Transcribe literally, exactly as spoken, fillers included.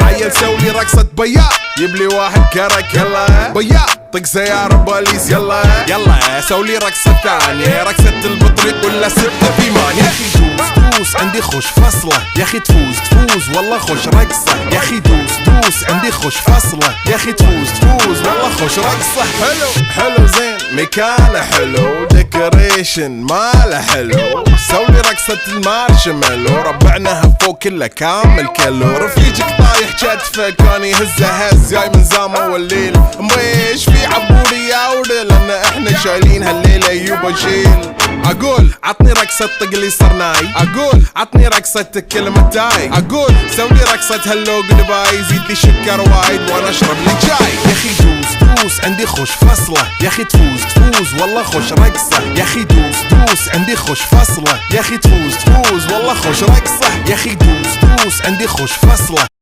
عيل سوي لي رقصة بيا، جيب لي واحد كرك يلا. بيا، طق سيارة بوليس يلا. يلا، سوي لي رقصة ثانية، رقصة البطريق ولا سبت في مانيا. يا أخي دوس، دوس، عندي خوش فصلة. يا أخي تفوز، تفوز، والله خوش رقصة. يا أخي دوس، دوس، عندي خوش فصلة. يا أخي تفوز، تفوز، والله خوش رقصة. حلو، حلو، زين، مكانه حلو، ديكوريشن ماله حلو. سوي لي رقصة المارشميلو، ربعنا فوق كله كامل كيلو. رفيجك طايح كتفه، كان يهزه هز، جاي من زامه والليل. مبيش في عبوري يا ولد، لأن إحنا شايلين هالليلة يوبا شيل. أقول عطني رقصة طق لي صرناي، أقول عطني رقصة كلمتاي، أقول سوي لي رقصة هاللو جود باي، زيد لي شكر وايد وأنا أشرب لي جاي. يا أخي دوس، دوس، عندي خوش فصلة. يا أخي تفوز، تفوز، والله خوش رقصة. يا أخي دوس، دوس، عندي خوش فصلة. يا أخي تفوز، تفوز، والله خوش رقصة. يا أخي دوس، دوس، عندي خوش فصلة.